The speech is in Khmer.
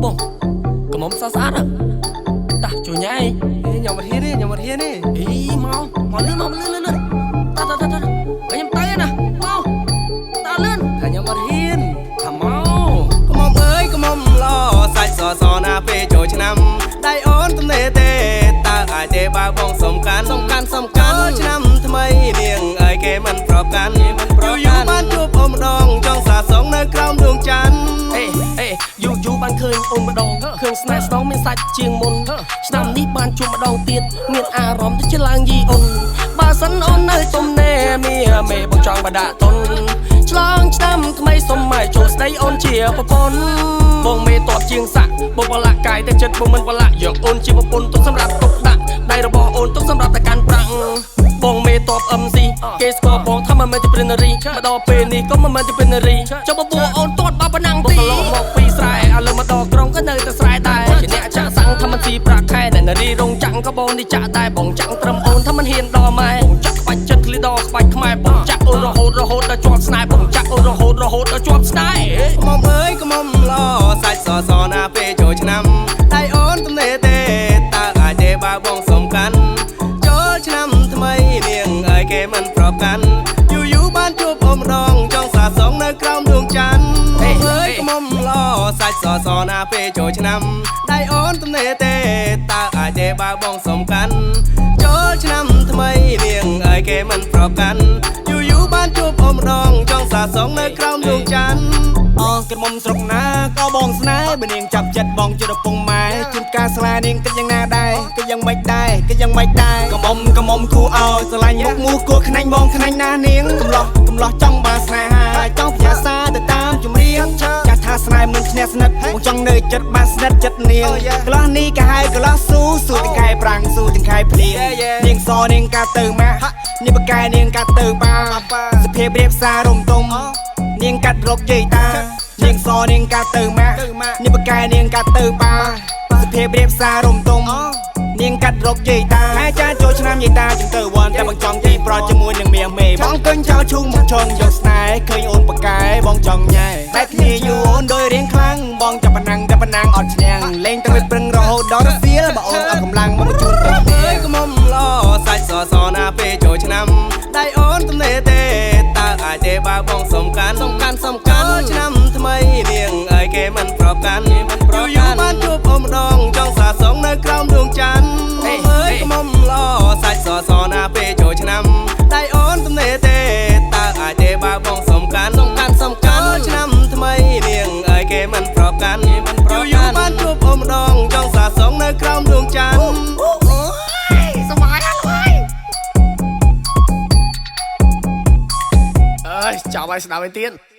បងកំមុំស្អាតស្អាតហ៎តាជួយញ៉ៃ ខ្ញុំអត់ហ៊ានទេខ្ញុំអត់ហ៊ានទេ អីមកមកលឿនមកលឿនលឿនលឿនតាតាតាតាខ្ញុំទៅណាមកតាលឿន ថាខ្ញុំអត់ហ៊ាន ថាមក កំមុំអើយកំមុំល្អសាច់សសណាពេលចូលឆ្នាំដៃអូនទំនេរទេតើអាចទេបើបងសំកាន់ សំកាន់សំកាន់ ចូលឆ្នាំថ្មីនាងអើយគេមិនប្រកាន់ គេមិនប្រ យូរ កាន់ យូរបានជួបអូនម្ដងចង់សាសងនៅក្រោមដួងច័ន្ទ អេអេយូរយូរបានឃើញអូនម្ដងឃើញស្នេហ៍ស្នងមានសាច់ជាងមុនឆ្នាំនេះបានជួបម្ដងទៀតមានអារម្មណ៍ដូចជាឡើងយីអូនបើសិនអូននៅទំនេរមីមេបងចង់បដាក់តុនឆ្លងឆ្នាំថ្មីសុំមកចូលស្ដីអូនជាប្រពន្ធបងមេតបជាងសាក់បងបលាក់កាយតែចិត្តបងមិនបលាក់យកអូនជាប្រពន្ធទុកសម្រាប់ទុកដាក់ដៃរបស់អូនទុកសម្រាប់តែកាន់ប្រាក់បងមេតប MC គេស្គាល់បងថាមិនមែនជាព្រិនរីមកដល់ពេលនេះក៏មិនមែនជាព្រិនរីចុះបបួអូនទាត់បាប៉ុណ្ណឹងទីមកពីស្រែឥឡូវមកដល់ក្រុងក៏នៅតែស្រែដែរជាអ្នកចាក់សាំងថាមិនស៊ីប្រាក់ខែអ្នកនារីរោងចាំងក៏បងនេះចាក់ដែរបងចាំងត្រឹមអូនថាមិនហ៊ានដល់ម៉ែបងចាក់ក្បាច់ចិត្តឃ្លីដល់ក្បាច់ខ្មែរបងចាក់អូនរហូតរហូតដល់ជាប់ស្នេហ៍បងចាក់អូនរហូតរហូតដល់ជាប់ស្នេហ៍ កំមុំអើយកំមុំល្អសាច់សសណាពេលចូលឆ្នាំដៃអូនទំនេរទេតើអាចទេបើបងសំកាន់ចូលឆ្នាំថ្មីនាងអើយគេមិនប្រកាន់យូរយូរបានជួបអូនម្ដងចង់សាសងនៅក្រោមដួងច័ន្ទអើយកំមុំល្អសាច់សសណាពេលចូលឆ្នាំដៃអូនទំនេរទេតើអាចទេបើបងសំកាន់ចូលឆ្នាំថ្មីនាងអើយគេមិនប្រកាន់យូរយូរបានជួបអូនម្ដងចង់សាសងនៅក្រោមដួងច័ន្ទ អងក្រមុំស្រុកណាក៏បងស្នេហ៍បើនាងចាប់ចិត្តបងជិតពងម៉ែជួនកាលស្លានាងគិតយ៉ាងណាដែរគិតយ៉ាងម៉េចដែរគិតយ៉ាងម៉េចដែរកំមុំកំមុំគួរឲ្យស្រឡាញ់មុខមូគួរខ្នាញ់បងខ្នាញ់ណាស់នាងកំឡោះកំឡោះចង់បានស្នេហាចង់ផ្ញើសារទៅតាមចម្រៀងចាស់ថាស្នេហ៍មិនឈ្នះស្និទ្ធបងចង់នៅចិត្តបានស្និទ្ធចិត្តនាងក្លោះនេះក៏ហៅក្លោះស៊ូស៊ូទាំងខែប្រាំងស៊ូទាំងខែភ្លៀងនាងសនាងកាទៅម៉ាក់នាងបកែនាងកាទៅប៉ាសភាពរៀបសាររំទុំនាងកាត់រកយាយតានាងសនាងកាត់ទៅម៉ាក់នាងបកែនាងកាត់ទៅប៉ាសភាពរៀបសាររំទុំនាងកាត់រកយាយតាខែចាចូលឆ្នាំយាយតាចឹងទៅវ៉ាន់តែបងចង់ទីប្រត់ជាមួយនឹងមាសមេបងកឹងចោលឈូងមកចងយកស្នេហ៍ឃើញអូនបកែបងចង់ញ៉ែតែគ្នាយូរអូនដោយរៀងខ្លាំងបងចាប់ប៉ុណ្ណឹងតែប៉ុណ្ណឹងអត់ឈ្នះលេងតែវាប្រឹងរហូតដល់រសៀលបើអូនអត់កម្លាំងមកជូនទៅ អើយកំមុំល្អសាច់សសណាពេលចូលឆ្នាំដៃអូនទំនេរទេតើអាចទេបើបងសំកាន់ សំកាន់សំកាន់ ចូលឆ្នាំថ្មីនាងអើយគេមិនប្រកាន់ គេមិនប្រ យូរយូ កាន់ របានជួបអូនម្ដងចង់សាសងនៅក្រោមដួងច័ន្ទ អេ អើយកំមុំល្អសាច់សសណាពេលចូលឆ្នាំដៃអូនទំនេរទេតើអាចទេបើបងសំកាន់ សំកាន់សំកាន់ ចូលឆ្នាំថ្មីនាងអើយគេមិនប្រកាន់ គេមិនប្រ យូរយូ កាន់ របានជួបអូនម្ដងចង់សាសងនៅក្រោមដួងច័ន្ទ សប្បាយណាស់លោកអើយអើយចាប់ឲ្យស្ដាប់ឲ្យទៀត។